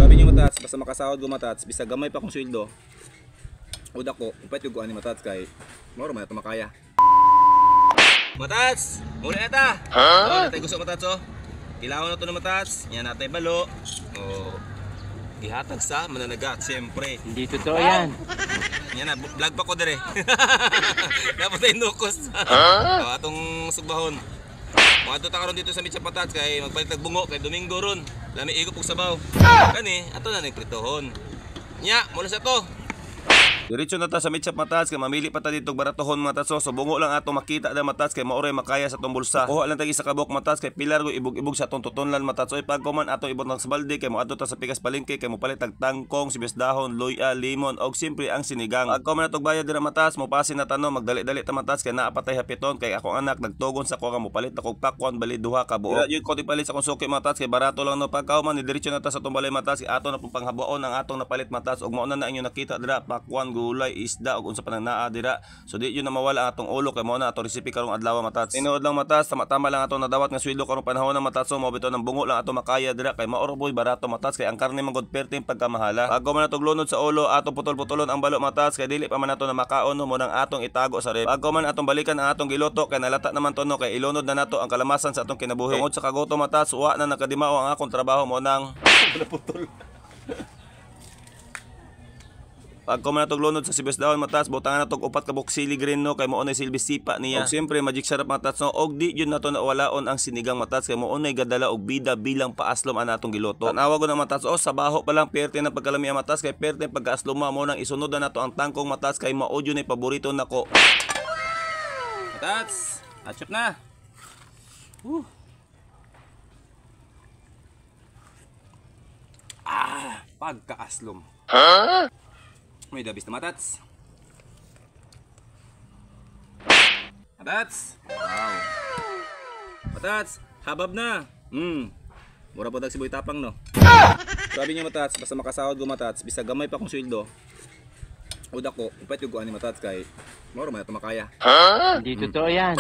Sabi niyo matats, basta makasahod ko matats, bisag gamay pa akong sweldo. O dako, upay ko ani matats kay moro man ato makaya. Matats, muli na ta. Huh? Oh, natay gusto matats oh. Kilawon na to ng matats. Yan natay balo. Oh. Gihatag sa mananagat, siyempre. Hindi totoo yan. Yan na, vlog pa ko dire. Dapat ay nukos. Huh? Oh, atong sugbahon. Moadto ta karon dito sa Mitsa Patats kay magpalit og bungo kay Domingo ron. Lami igop og sabaw. Kani ato na ning pritohon. Nya, mula sa to. Diretso na ta sa Mitsa Patats kay mamili pa ta dito og baratohon mga tatso. So bungo lang ato makita da matats kay maoray makaya sa atong bulsa. Kuha lang tag isa ka buok matats kay pilar go ibog-ibog sa atong tutunlan matats. Oy pagkuman ato ibot ng balde kay moadto ta sa pikas palengke kay mopalit tag tangkong, sibuyas dahon, luya, limon og simpre ang sinigang. Pagkuman atong bayad dira matats, mopasin na tano magdali-dali ta matats kay naa pa tay hapiton kay akong anak nagtugon sa ko nga mopalit akog pakwan bali duha ka buok. Dira jud ko palit sa akong suki matats kay barato lang no. Pagkauman ni diretso na ta sa atong balay matats kay ato na pong panghabaon ang atong napalit matats og mao na na inyo nakita dira pakwan, gulay, isda ug unsa pa nang naa dira. So di yun na mawala ang atong ulo kay mao na ato recipe karong adlaw matats. Tinuod lang matats, tama-tama lang atong nadawat nga sweldo karong panahon ng matats. So mao bitaw ng bungo lang ato makaya dira kay mao ra boy barato matats kay ang karne man gud perting pagkamahala. Pagko man atong lunod sa ulo, atong putol-putulon ang balo matats kay dili pa man ato na makaon no, mo nang atong itago sa rep. Pagko man atong balikan ang atong giluto kay nalata naman to no, kay ilunod na nato ang kalamasan sa atong kinabuhi. Tungod sa kagutom matats, wa na nakadimao ang akong trabaho mo nang putol. Pagko man natog lunod sa sibuyas dahon matats, butangan natog upat ka buok sili green no kay mao nay silbi sipa niya. Og siyempre magic sarap matats no, og di jud nato nawalaon ang sinigang matats kay mao nay gadala og bida bilang paaslom ang atong giluto. Tanawa gud ang matats o sa baho pa lang perte na pagkalami ang matats kay perte pagkaaslom mo nang isunod na nato ang tangkong matats kay mao jud nay paborito nako. Matats, atchop na. Woo. Ah, pagkaaslom. Huh? May dabis na matats. Matats. Wow. Matats, habab na. Mura po tag si Boy Tapang no. Sabi niya matats, basta makasahod ko matats, bisag gamay pa akong sweldo. O dako, upay ko ani matats kay moro man ato makaya. Huh? Hindi totoo yan.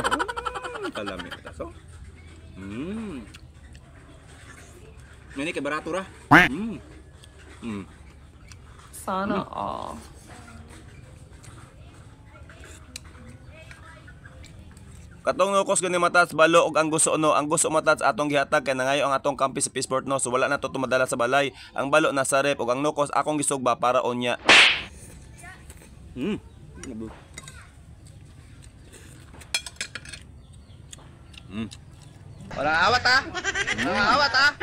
Kalami matats oh. Ngani kay barato ra. Sana all. Katong nukos gani matats balo og ang gusto no, ang gusto matats atong gihatag kay nangayo ang atong kampi sa Peaceport no, so wala na to tumadala sa balay. Ang balo nasa rep og ang nukos akong gisugba para unya. Wala awat ah. Wala awat ah.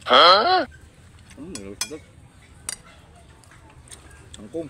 Huh? Angkong.